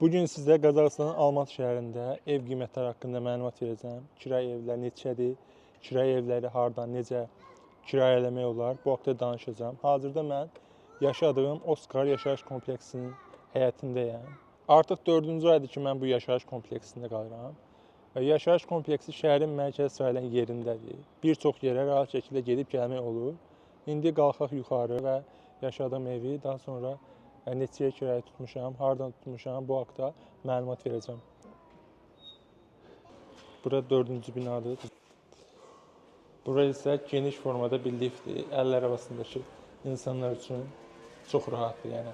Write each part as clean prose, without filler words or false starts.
Bugün sizə Qazaxıstanın Almatı şəhərində ev qiymətləri haqqında məlumat verəcəm. Kirayə evlər neçədir, kirayə evləri hardan, necə kirayə eləmək olar, bu haqda danışacağam. Hazırda mən yaşadığım Oskar yaşayış kompleksinin həyətindəyəm. Artıq 4-cü aydır ki, mən bu yaşayış kompleksində qalıram. Və yaşayış kompleksi şəhərin mərkəzi sayılan yerindədir. Bir çox yerə rahat şəkildə gedib gəlmək olur. İndi qalxaq yuxarı və yaşadığım evi daha sonra neçəyə kirayə tutmuşam, hardan tutmuşam, bu haqda məlumat verəcəm. Bura 4-cü binadır. Bura isə geniş formada bir liftdir. Əl arabasındakı insanlar üçün çox rahatdır, yəni.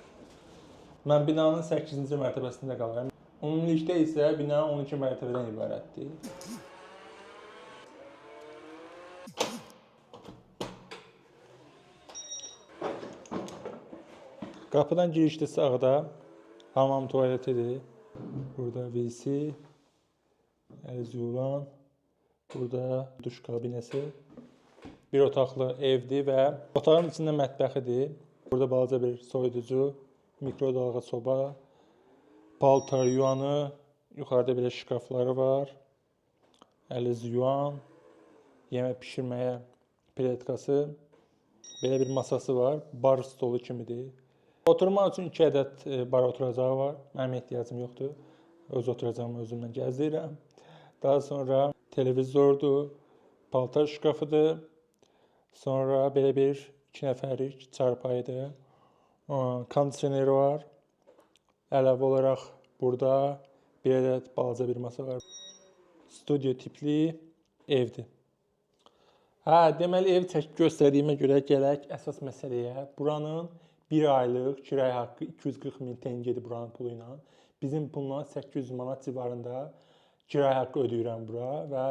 Mən binanın 8-ci mərtəbəsində qalıram. Ümumilikdə isə bina 12 mərtəbədən ibarətdir. Qapıdan girişdə sağda hamam tualetidir. Burada WC, əl yuyulan, burada duş kabinəsi. Bir otaqlı evdir və otağın içində mətbəxidir. Burada balaca bir soyuducu, mikrodalğa soba, paltar yuvanı, yuxarıda belə şkafları var. Əl yuvan, yemək bişirməyə pletkası, belə bir masası var, bar stolu kimidir. Oturmaq üçün 2 ədəd bar oturacağı var. Mənim ehtiyacım yoxdur. Öz oturacağımı özümlə gəzdirirəm. Daha sonra televizordur, paltar şkafıdır. Sonra belə bir 2 nəfərlik çarpayıdır. Kondisioneri var. Əlavə olaraq burada bir ədəd balaca bir masa var. Studio tipli evdir. Hə, deməli ev çəkib göstərdiyimə görə gələk əsas məsələyə. Buranın bir aylıq kirayə haqqı 240 min tengedir buranın pulu ilə. Bizim pulla 800 manat civarında kirayə haqqı ödəyirəm bura və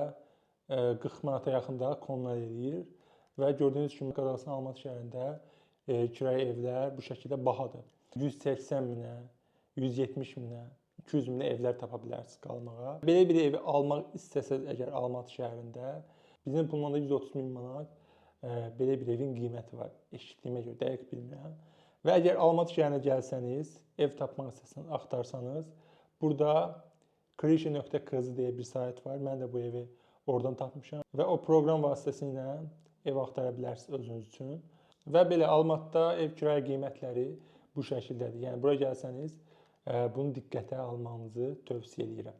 40 manata yaxın da kommunal eləyir. Və gördüyünüz kimi Qazaxıstan Almatı şəhərində kirayə evlər bu şəkildə bahadır. 180 minə, 170 minə, 200 minə evlər tapa bilərsiniz qalmağa. Belə bir evi almaq istəsəz əgər Almatı şəhərində, bizim pulla da 130 min manat belə bir evin qiyməti var. Eşitdiyimə görə dəqiq bilmirəm. Və əgər Almatı şəhərinə gəlsəniz, ev tapmaq istəsəniz, axtarsanız, burada krisha.kz deyə bir sayt var. Mən də bu evi oradan tapmışam və o proqram vasitəsilə ev axtara bilərsiniz özünüz üçün. Və belə Almatıda ev kirayə qiymətləri bu şəkildədir. Yəni bura gəlsəniz, bunu diqqətə almanızı tövsiyə edirəm.